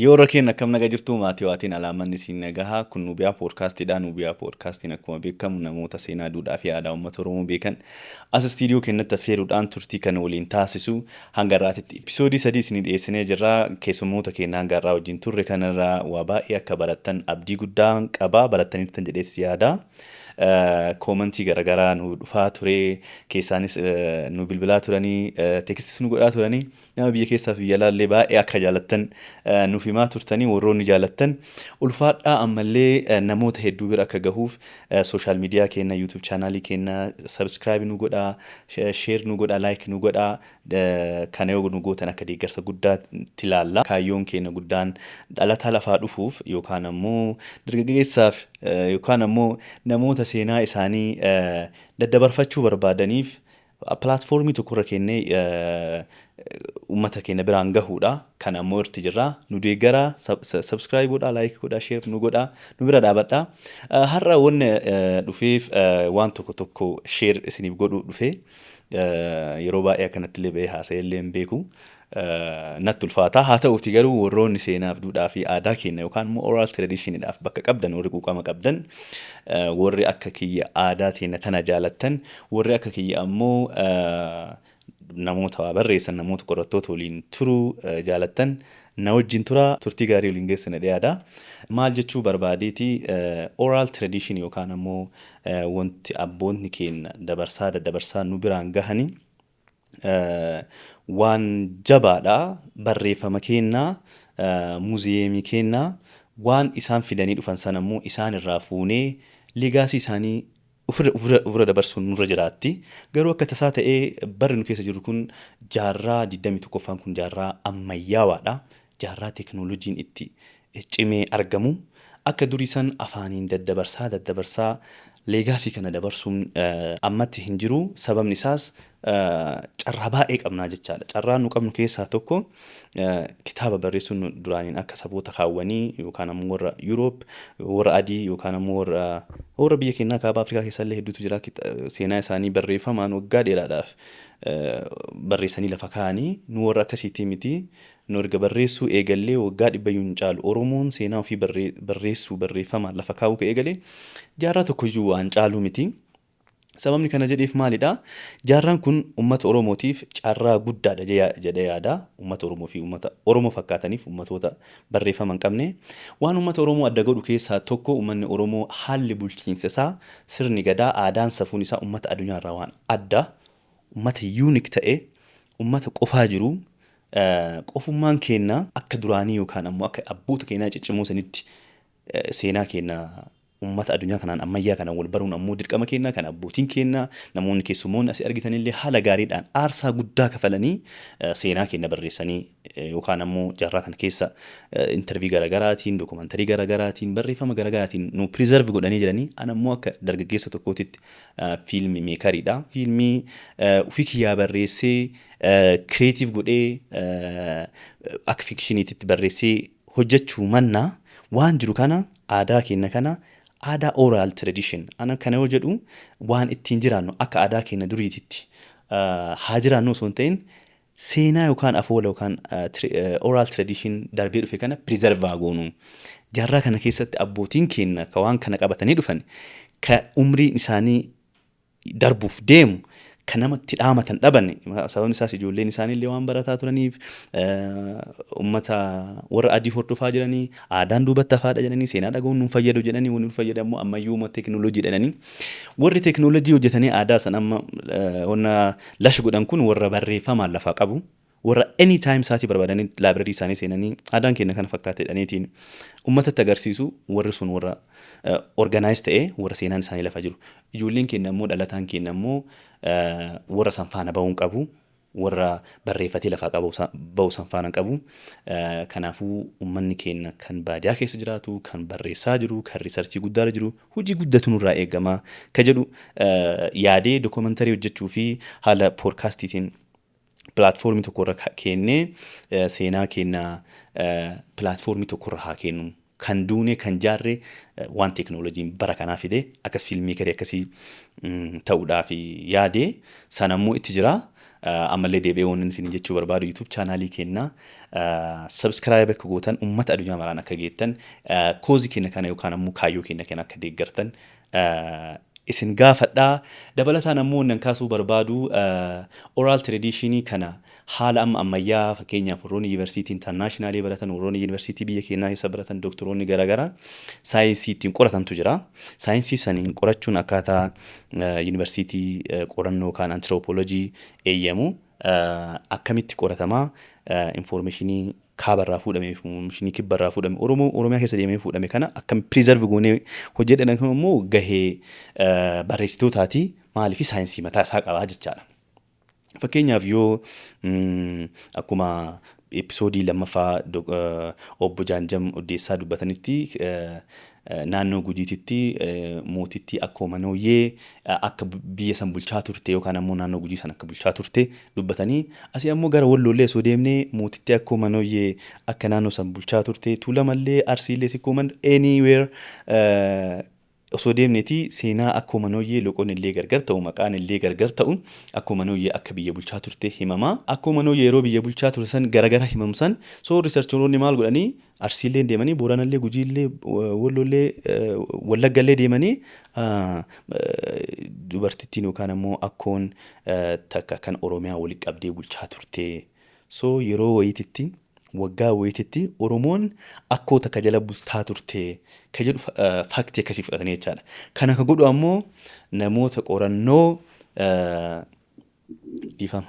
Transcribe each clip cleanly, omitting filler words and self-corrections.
Yoo warra keenya akkam naga jirtu? Maatii waatiin alaamanni siin nagahaa. Kun Nubiyaa Poodkaastiidha. Nubiyaa Poodkaastiin akkuma beekamu namoota seenaa, duudhaa fi aadaa uummata Oromoo beekan as istiidiyoo keenyatti affeeruudhaan turtii kan waliin taasisu. Hanga har'aatitti episoodii 3 isinii dhiyeessinee jirra. Keessummoota keenya hanga har'aa wajjin turre kanarraa waa baay'ee akka barattan abdii guddaa qaba. Barattaniirtan jedhees yaada. Commentii garaagaraa nu dhufaa ture, keessaanis nu bilbilaa turanii, textis nu godhaa turanii, nama biyya keessaa fi biyya alaallee baay'ee akka jaalattan nuuf himaa turtanii. Warroonni jaalattan ulfaadhaa. Ammallee namoota hedduu bira akka gahuuf social media keenya, YouTube channelii keenya subscribe nu godhaa, share nu godhaa, like nu godhaa. Kana yoo nu gootan akka deeggarsa guddaatti ilaalla. Kaayyoon keenya guddaan dhalataa lafaa dhufuuf yookaan ammoo dargaggeessaaf yookaan ammoo namoota seenaa isaanii daddabarfachuu barbaadaniif platformii tokkorra kennee uummata keenya biraan gahuudha. Kan ammoo irti jirra. Nu deeggaraa, subscribe godhaa, like godhaa, share nu godhaa, nu bira dhaabadhaa. Har'a wanni dhufeef waan tokko tokko share isiniif godhuu dhufe. Yeroo baay'ee akkanatti illee bahee haasa'ee illee hin beeku. Natti ulfaata. Haa ta'uuti garuu warroonni seenaaf, duudhaa fi aadaa keenya yookaan immoo oral traditioniidhaaf bakka qabdan, warri quuqama qabdan, warri akka kiyya aadaa teenya tana jaalattan, warri akka kiyya ammoo namoota waa barreessan, namoota qorattoota waliin turuu jaalattan, na wajjin tura, turtii gaarii waliin geessina dhiyaada. Maal jechuu barbaadeeti? Oral tradition yookaan ammoo wanti abboonni keenya dabarsaa daddabarsaa nu biraan gahanii waan jabaadha. Barreeffama kennaa, museumii kennaa, waan isaan fidanii dhufan sana immoo isaan irraa fuunee legacy isaanii ofirra dabarsuun nurra jiraatti. Garuu akka tasaa ta'ee barri nu keessa jiru kun, jaarraa 21ffaan kun, jaarraa ammayyaawaadha. Jaarraa teekinooloojiin itti cimee argamu. Akka durii san afaaniin daddabarsaa daddabarsaa legacy kana dabarsuun ammatti hin jiru. Sababni isaas carraa baay'ee qabnaa jechaadha. Carraa nu qabnu keessaa tokko kitaaba barreessuun duraaniin akka saboota kaawwanii yookaan ammoo warra Yuuroop, warra adii yookaan ammoo warra biyya keenyaa kaaba Afrikaa keessallee hedduutu jira. Seenaa isaanii barreeffamaan waggaa dheeraadhaaf barreessanii lafa kaa'anii, nu warra akkasiitii miti. Nu erga barreessuu eegallee waggaa 100yyuu hin caalu. Oromoon seenaa ofii barreessuu, barreeffamaan lafa kaa'uu eegalee jaarraa tokkoyyuu waan caaluu miti. Sababni kana jedheef maalidha? Jaarraan kun uummata Oromootiif carraa guddaadha jedhee yaada. Uummata Oromoo fi uummata Oromoo fakkaataniif, uummatoota barreeffama hin qabne. Waan uummata Oromoo adda godhu keessaa tokko, uummanni Oromoo haalli bulchiinsa isaa, sirni gadaa, aadaan, safuun isaa uummata addunyaarraa waan adda. Uummata unique ta'e, uummata qofaa jiru. Qofummaan keenya akka duraanii yookaan ammoo akka abboota keenyaa ciccimoo sanitti seenaa keenya uummata addunyaa kanaan ammayyaa kanaan wal baruun ammoo dirqama keenya. Kan abbootiin keenya, namoonni keessummoonni asii argitanillee haala gaariidhaan aarsaa guddaa kafalanii seenaa keenya barreessanii yookaan ammoo jaarraa kana keessa interview garaagaraatiin, documentary garaagaraatiin, barreeffama garaagaraatiin nu preserve godhanii jiranii. Ana ammoo akka dargaggeessa tokkootitti film makeriidha. Fiilmii ofii kiyyaa barreessee, creative godhee, akka fictioniitti barreessee hojjechuu mannaa, waan jiru kana, aadaa keenya kana, aadaa oral tradition, ana kana yoo jedhu waan ittiin jiraannu, akka aadaa keenya duriititti haa jiraannu osoo hin ta'in, seenaa yookaan afoola yookaan oral tradition darbee dhufe kana preserve haa goonu. Jaarraa kana keessatti abbootiin keenya ka waan kana qabatanii dhufan, ka umriin isaanii darbuuf deemu, kan namatti dhaamatan dhaban, sababni isaas ijoolleen isaanii illee waan barataa turaniif ummata warra adii hordofaa jiranii, aadaan duubatti hafaadha jedhanii, seenaa dhaga'uun nu fayyadu jedhanii, wanni nu fayyadu ammoo ammayyuuma teekinooloojii jedhanii, warri teekinooloojii hojjetanii aadaa san amma wanna lash godhan kun warra barreeffamaan lafaa qabu, warra anytime isaatii barbaadanii library isaanii seenanii aadaan keenya kana fakkaate jedhaniitiin uummatatti agarsiisu, warri sun warra organize ta'ee, warra seenaan isaanii lafa jiru. Ijoolleen keenya ammoo, dhalataan keenya ammoo warra san faana bahuun qabu. Warra barreeffatee lafaa qabu bahu san faana qabu. Kanaafuu uummanni keenya kan baadiyaa keessa jiraatu, kan barreessaa jiru, kan researchii guddaarra jiru, hojii guddatu nurraa eegama ka jedhu yaadee documentary hojjechuu fi haala podcastiitiin platformii tokkorra kennee seenaa keenya platformii tokkorra haa kennu. Kan duune kan jaarre waan teekinooloojiin bara kanaa fide akkas film makerii akkasii ta'uudhaaf yaadee sanammoo itti jira. Ammallee deebi'ee waan isin jechuu barbaadu, YouTube channelii keenya subscribe akka gootan, uummata addunyaa maraan akka geettan, causeii keenya kana yookaan ammoo kaayyoo keenya kana akka deeggartan isin gaafadhaa. Dabalataan ammoo nan kaasuu barbaadu, oral traditionii kana haala amma ammayyaa, fakkeenyaaf warroonni yuunivarsiitii internationalii baratan, warroonni yuunivarsiitii biyya keenyaa keessa baratan, doktoroonni garaagaraa saayinsii ittiin qoratantu jira. Saayinsii saniin qorachuun akkaataa yuunivarsiitii qorannoo kan anthropology eeyyamu akkamitti qoratamaa, informationii kaabarraa fuudhame, informationii kibbarraa fuudhame, Oromoo Oromiyaa keessa deemee fuudhame kana akkam preserve goonee hojjedhan kun immoo gahee barreessitootaati, maaliif saayinsii mataa isaa qabaa jechaadha. Fakkeenyaaf yoo akkuma episodeii lammaffaa obbo Jaanjam Oddeessaa dubbatanitti, naannoo Gujiititti mootittii Akkoo Manooyyee akka biyya san bulchaa turte yookaan ammoo naannoo Gujii san akka bulchaa turte dubbatanii, asii ammoo gara Walloollee osoo deemnee mootittii Akkoo Manooyyee akka naannoo san bulchaa turte, Tuulamallee, Arsiillee, Sikkooman, anywhere osoo deemneeti seenaa Akkoo Manooyyee loqoon illee gargar ta'u, maqaan illee gargar ta'u, Akkoo Manooyyee akka biyya bulchaa turte himama. Akkoo Manooyyee yeroo biyya bulchaa turte san garagara himamsan. So researcheroonni maal godhanii, Arsiillee deemanii, Booranallee, Gujiillee, Walloollee, Wallaggallee deemanii dubartittiin yookaan ammoo akkoon takka kan Oromiyaa walitti qabdee bulchaa turte. So yeroo wayiititti, waggaa wayiititti Oromoon akkoo takka jala bultaa turte ka jedhu factii akkasii fudhatanii jechaadha. Kana ka godhu ammoo namoota qorannoo, dhiifama.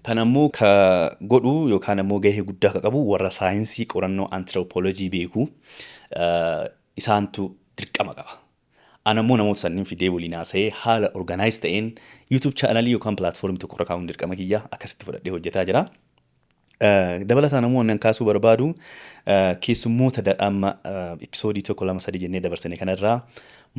Kan ammoo ka godhu yookaan ammoo gahee guddaa ka qabu warra saayinsii qorannoo anthropology beeku, isaantu dirqama qaba. Ana immoo namoota sanniin fidee waliin haasa'ee haala organize ta'een YouTube channelii yookaan platformii tokko irra kaa'uun dirqama kiyya, akkasitti fudhadhee hojjetaa jira. Dabalataan ammoo wannan kaasuu barbaadu, keessummoota amma episodeii tokko, lama, sadii jennee dabarsine kanarraa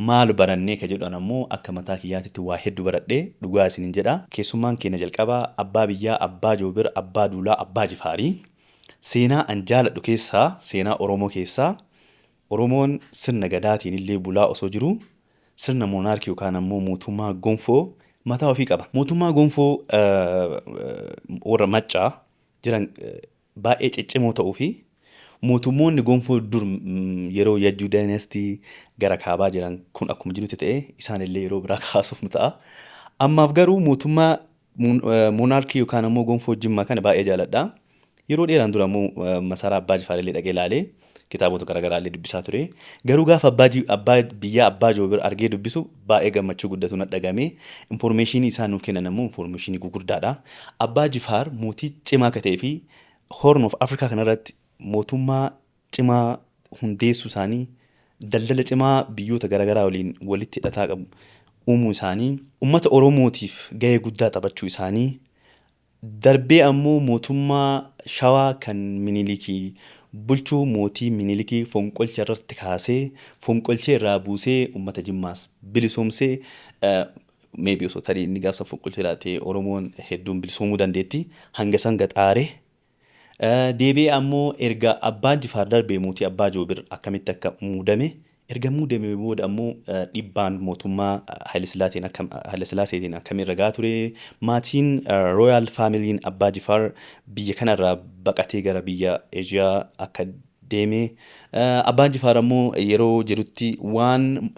maal barannee ka jedhu, ammoo akka mataa kiyyaatitti waa hedduu baradhee, dhugaa isiniin jedha. Keessummaan keenya jalqabaa abbaa biyyaa, abbaa Joobir, abbaa Duulaa, Abbaa Jifaarii, seenaa an jaaladhu keessaa, seenaa Oromoo keessaa, Oromoon sirna gadaatiin illee bulaa osoo jiru sirna monarchy yookaan ammoo mootummaa gonfoo mataa ofii qaba. Mootummaa gonfoo warra Maccaa jiran baay'ee ciccimoo ta'uu fi mootummoonni gonfoo dur yeroo Yajjuu dynasty gara kaabaa jiran kun akkuma jirutti ta'e, isaan illee yeroo biraa kaasuuf nu ta'a. Ammaaf garuu mootummaa monarchy yookaan ammoo gonfoo Jimmaa kana baay'ee jaaladha. Yeroo dheeraan dura immoo masaraa Abbaa Jifaar illee dhaqee ilaalee kitaabota garaagaraa illee dubbisaa ture. Garuu gaafa abbaa biyyaa Abbaa Joobir argee dubbisu baay'ee gammachuu guddatu na dhagame. Informationii isaan nuuf kennan ammoo informationii gugurdaadha. Abbaa Jifaar mootii cimaa akka ta'ee fi Horn of Africa kanarratti mootummaa cimaa hundeessuu isaanii, daldala cimaa biyyoota garaagaraa waliin walitti hidhataa qabu uumuu isaanii, uummata Oromootiif gahee guddaa taphachuu isaanii, darbee ammoo mootummaa Shawaa kan Minilikii bulchuu, mootii Minilikii fonqolcha irratti kaasee, fonqolchee irraa buusee, uummata Jimmaas bilisoomsee, maybe osoo tarii inni gaafsa fonqolcha jiraate Oromoon hedduun bilisoomuu dandeetti, hanga san gaxaare. Deebi'ee ammoo erga Abbaan Jifaar darbee mootii Abbaa Joobir akkamitti akka muudame, erga muudame booda ammoo dhibbaan mootummaa Haayilesillaaseetiin akkamiin ragaa ture, maatiin royal familyn Abbaa Jifaar biyya kanarraa baqatee gara biyya Eeshiyaa akka deeme, Abbaan Jifaar ammoo yeroo jirutti waan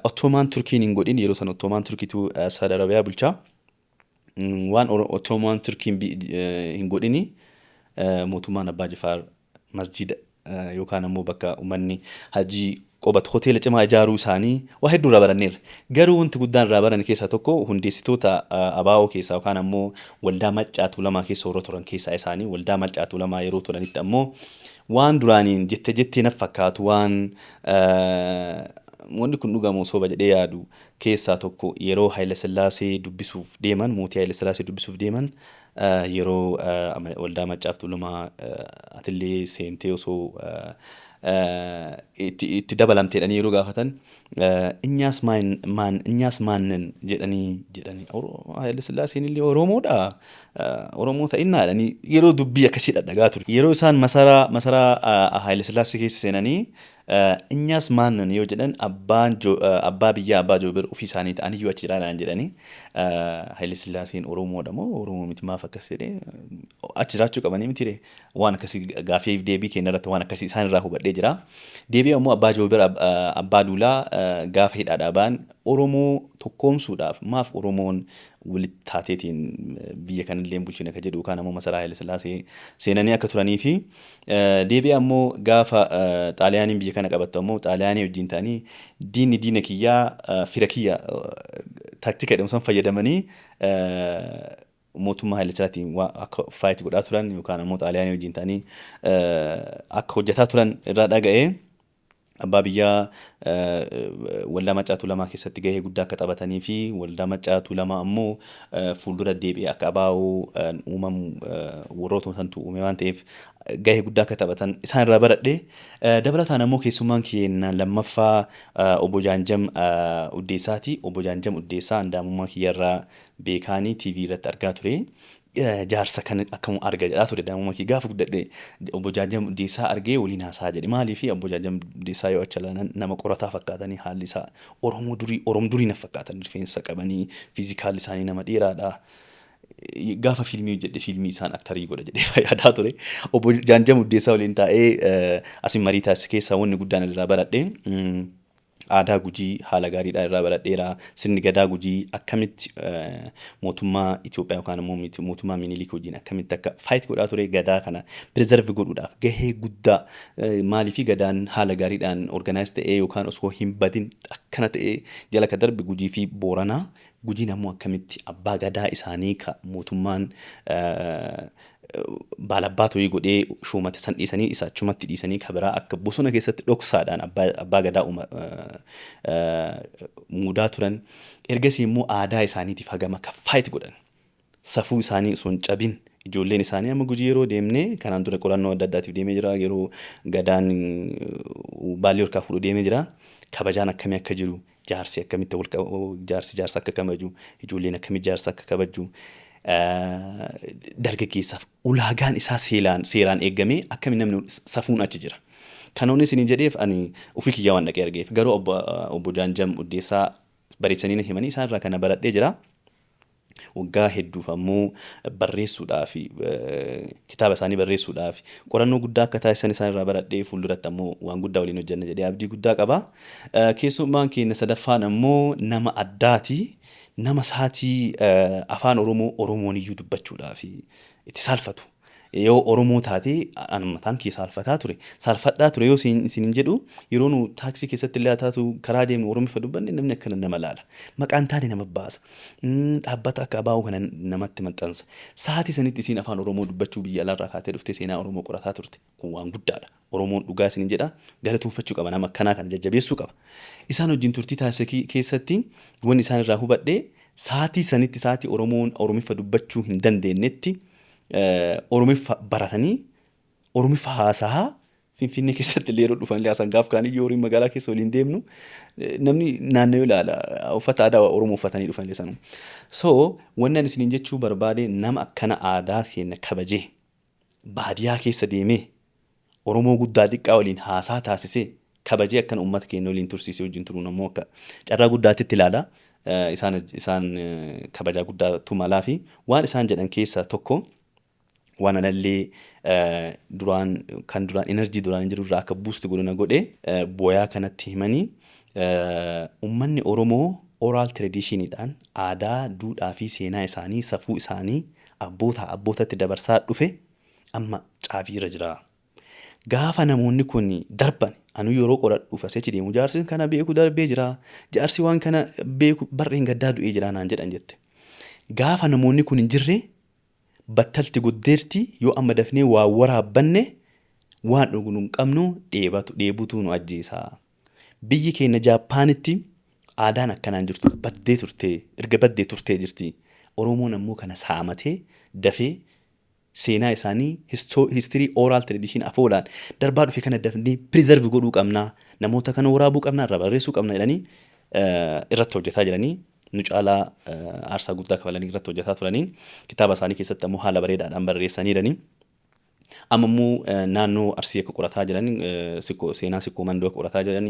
Ottomaan Turkiin hin godhin, yeroo san Ottomaan Turkiitu Saudi Arabiyaa bulchaa, waan Ottomaan Turkiin hin godhini mootummaan Abbaa Jifaar masjida yookaan ammoo bakka uummanni hajii qobatu hoteela cimaa ijaaruu isaanii waa hedduu irraa baranneerra. Garuu wanti guddaan irraa baran keessaa tokko, hundeessitoota ABO keessaa yookaan ammoo Waldaa Maccaa Tuulamaa keessa warra turan keessaa isaanii, Waldaa Maccaa Tuulamaa yeroo turanitti ammoo waan duraaniin jette jettee naf fakkaatu, waan wanni kun dhugamoo soba jedhee yaadu keessaa tokko, yeroo Haayilasillaasee dubbisuuf deeman, mootii Haayilasillaasee dubbisuuf deeman, yeroo Waldaa Maccaaf Tuulamaa atillee seentee osoo itti dabalamteedhanii yeroo gaafatan, እኛስ ማን እኛስ ማንን jedhanii Haayilasillaaseen illee Oromoodha, Oromoo ta'innaa jedhanii yeroo dubbii akkasii dhadhagaa ture. Yeroo isaan masaraa Haayilasillaasee keessa seenanii እኛስ ማንን yoo jedhan abbaan abbaa biyyaa Abbaa Joobir ofii isaanii ta'aniyyuu achi jiraadhaan jedhanii, Haayile Sillaaseen Oromoodha moo Oromoo miti, maaf akkas jedhee achi jiraachuu qabanii miti waan akkasii gaafii deebii kenna irratti waan akkasii isaan irraa hubadhee jira. Deebii ammoo Abbaa Joobir, Abbaa Duulaa gaafa hidhaadhaa ba'an Oromoo tokkoomsuudhaaf maaf Oromoon walitti taateetiin biyya kanallee bulchine ka jedhu yookaan ammoo masaraa Haayile Sillaasee seenanii akka turanii fi deebii ammoo gaafa Xaaliyaaniin biyya kana qabattu ammoo Xaaliyaanii wajjin ta'anii diinni diina kiyyaa fira kiyya taaktika jedhamu san fayyadamanii mootummaa Haayile Sillaaseen akka fight godhaa turan yookaan ammoo Xaaliyaanii wajjin ta'anii akka hojjetaa turan irraa dhaga'ee. Abbaa biyyaa Waldaa Maccaa Tuulamaa keessatti gahee guddaa akka taphatanii fi Waldaa Maccaa Tuulamaa ammoo fuuldura deebi'ee akka abaa'oo uumamu warroota santu uume waan ta'eef gahee guddaa akka taphatan isaan irraa baradhe. Dabalataan ammoo keessummaan keenya lammaffaa Obbo Jaanjam Uddeessaati. Obbo Jaanjam Uddeessaa andaamummaa kiyyarraa beekaanii TV irratti argaa ture. Jaarsa kan akkamu arga jedhaa ture daa'imummaa kiyya. Gaafa guddadhe Obbo Jaanjam Uddeessaa argee waliin haasaa jedhe. Maaliif Obbo Jaanjam Uddeessaa yoo achi ilaalan nama qorataa fakkaatanii, haalli isaa Oromoo durii, Oromoo durii na fakkaatan, rifeensa qabanii, physicalli isaanii nama dheeraadha. Gaafa fiilmii hojjedhe fiilmii isaan actorii godha jedhee yaadaa ture. Obbo Jaanjam Uddeessaa waliin taa'ee asin marii taasise keessaa wanni guddaan irraa baradhe. Aadaa Gujii haala gaariidhaan irraa baradheera. Sirni gadaa Gujii akkamitti mootummaa Itoophiyaa yookaan immoo mootummaa Minilik wajjin akkamitti akka fight godhaa ture, gadaa kana preserve godhuudhaaf gahee guddaa maaliifi gadaan haala gaariidhaan organize ta'ee yookaan osoo hin badin akkana ta'ee jala ka darbe Gujii fi Booranaa. Gujiin ammoo akkamitti abbaa gadaa isaanii ka mootummaan baalabbaa to'ii godhee shuumate san dhiisanii, isa achumatti dhiisanii ka biraa akka bosona keessatti dhoksaadhaan abbaa gadaa muudaa turan. Ergasii immoo aadaa isaaniitiif hagam akka fight godhan. Safuu isaanii osoo hin cabin ijoolleen isaanii amma Gujii yeroo deemnee, kanaan dura qorannoo adda addaatiif deemee jira, yeroo gadaan baalli harkaa fuudhu deemee jira, kabajaan akkamii akka jiru, jaarsi akkamitti jaarsi jaarsa akka kabaju, ijoolleen akkamitti jaarsa akka kabaju, dargaggeessaaf ulaagaan isaa seeraan eegamee akkami namni safuun achi jira. Kanoonni isin jedheef ani ofii kiyyaa waan dhaqee argeef, garuu Obbo Jaanjam Uddeessaa bareechanii na himanii isaan irraa kana baradhee jira. Waggaa hedduuf ammoo barreessuudhaaf, kitaaba isaanii barreessuudhaaf qorannoo guddaa akka taasisan isaan irraa baradhee, fuulduratti ammoo waan guddaa waliin hojjenna jedhee abdii guddaa qaba. Keessummaan keenya sadaffaan ammoo nama addaati. Nama saatii afaan Oromoo Oromoon iyyuu dubbachuudhaaf itti saalfatu. Yoo Oromoo taate ani mataan kee saalfataa ture. Saalfadhaa ture yoo isin jedhu, yeroo nu taaksii keessatti illee haa taatu karaa deemnu Oromiffa dubbanne namni akkana nama laala. Maqaan taane nama baasa. Dhaabbata akka abaa'uu kana namatti maxxansa. Sa'aatii sanitti isiin afaan Oromoo dubbachuu biyya alaarraa kaatee dhuftee seenaa Oromoo qorataa turte. Kun waan guddaadha. Oromoon dhugaa isin jedha, galatoonfachuu qaba, nama akkanaa kana jajjabeessuu qaba. Isaan wajjin turtii taasise keessatti wanni isaan irraa hubadhe, sa'aatii sanitti, sa'aatii Oromoon Oromiffa dubbachuu hin dandeenyetti Oromiffa baratanii Oromiffa haasahaa Finfinnee keessatti illee yeroo dhufan illee haasaan gaaf kaanii yoo horiin magaalaa keessa waliin deemnu namni naannoo ilaala, uffata aadaa Oromoo uffatanii dhufan illee sanu. So wanni ani isiniin jechuu barbaade, nama akkana aadaa keenya kabajee baadiyaa keessa deemee Oromoo guddaa xiqqaa waliin haasaa taasisee kabajee akkana uummata keenya waliin tursiisee wajjin turuun ammoo akka carraa guddaatti ilaala. Isaan kabajaa guddaatu malaa fi waan isaan jedhan keessaa tokko waan anallee duraan kan duraan energy duraan jiru irraa akka boost godhu na godhe, booyaa kanatti himanii, uummanni Oromoo oral traditioniidhaan aadaa, duudhaa fi seenaa isaanii, safuu isaanii abboota abbootatti dabarsaa dhufe amma caafiirra jira. Gaafa namoonni kun darban, anu yeroo qoradhuuf asii achi deemu, jaarsi kana beeku darbee jira. Jaarsi waan kana beeku barreen gaddaa du'ee jira naan jedhan jette. Gaafa namoonni kun hin jirre battalti guddeerti, yoo amma dafnee waa waraabbanne waan dhugnu hin qabnu, dheebatu dheebutu nu ajjeesa. Biyyi keenya Jaappaanitti aadaan akkanaan jirtu baddee turtee, erga baddee turtee jirti. Oromoon ammoo kana saamatee dafee seenaa isaanii, history oral tradition afoolaan darbaa dhufe kana dafnee preserve godhuu qabnaa, namoota kana waraabuu qabnaa, irraa barreessuu qabna jedhanii irratti hojjetaa jiranii, nu caalaa aarsaa guddaa kafalanii irratti hojjetaa turanii, kitaaba isaanii keessatti ammoo haala bareedaadhaan barreessanii jiranii. Amma immoo naannoo Arsii akka qorataa jiran, seenaa Sikkoo Mandoo akka qorataa jiran,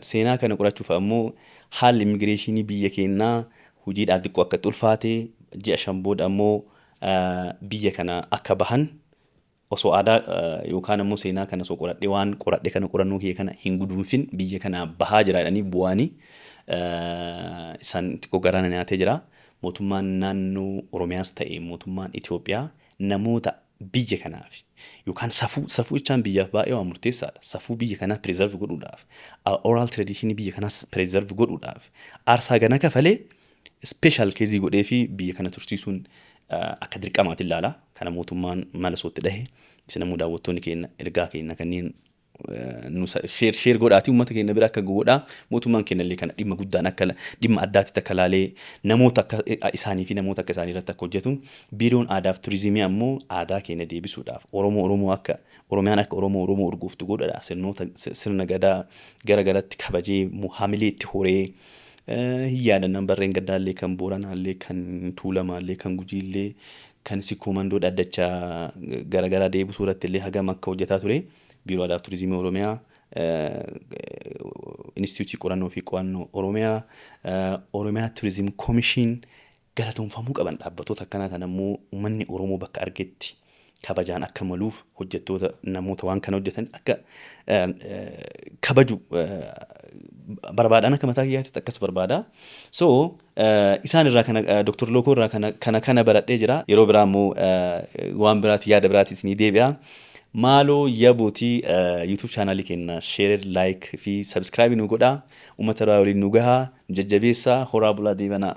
seenaa kana qorachuuf ammoo haalli immigireeshinii biyya keenyaa hojiidhaaf xiqqoo akka itti ulfaate, ji'a 5 booda ammoo biyya kana akka bahan, osoo aadaa yookaan ammoo seenaa kana osoo qoradhee, waan qoradhe kana, qorannoo kiyya kana hin guduunfin biyya kana bahaa jira jedhanii bu'anii isaan xiqqoo garaa na nyaatee jira. Mootummaan naannoo Oromiyaas ta'e mootummaan Itoophiyaa namoota biyya kanaaf yookaan safuu jechaan biyyaaf baay'ee waan murteessaadha. Safuu biyya kanaa preserve godhuudhaaf, oral tradition biyya kanaas preserve godhuudhaaf aarsaa gana kafalee special case godhee fi biyya kana tursiisuun akka dirqamaatti ilaala. Kana mootummaan mala sootti dhahe. Isin ammoo daawwattoonni keenya ergaa keenya kanneen nu share godhaatii uummata keenya bira akka godhaa. Mootummaan keenya illee kana dhimma guddaan akka dhimma addaatti akka laalee namoota akka isaanii fi namoota akka isaanii irratti akka hojjetu, biiroon aadaa fi turizimii ammoo aadaa keenya deebisuudhaaf, Oromoo akka Oromiyaan akka Oromoo urgooftu godhadha. Sirnoota sirna gadaa gara garatti kabajee hamilee itti horee hin yaadannan. Barreen gaddaallee, kan Booranaallee, kan Tuulamaallee, kan Gujiillee, kan Sikkoo Mandoo dhaddachaa garagaraa deebisuu irratti illee hagam akka hojjetaa ture. Biiroo Aadaa fi Turizimii Oromiyaa, Inistituutii Qorannoo fi Qo'annoo Oromiyaa, Oromiyaa Tourism Commission galatoomfamuu qaban. Dhaabbatoota akkanaa kana immoo uummanni Oromoo bakka argetti kabajaan akka maluuf hojjettoota, namoota waan kana hojjetan akka kabaju barbaadaan, akka mataa kiyyaatti akkas barbaada. So isaan irraa kana, Dr. Lookoo irraa kana baradhee jira. Yeroo biraa immoo waan biraati, yaada biraati isinii deebi'a. Maaloo yabuutii YouTube chaanaalii keenya share, like fi subscribe nu godhaa. Uummata biraa waliin nu gahaa, nu jajjabeessaa, horaa bulaa, deebanaa.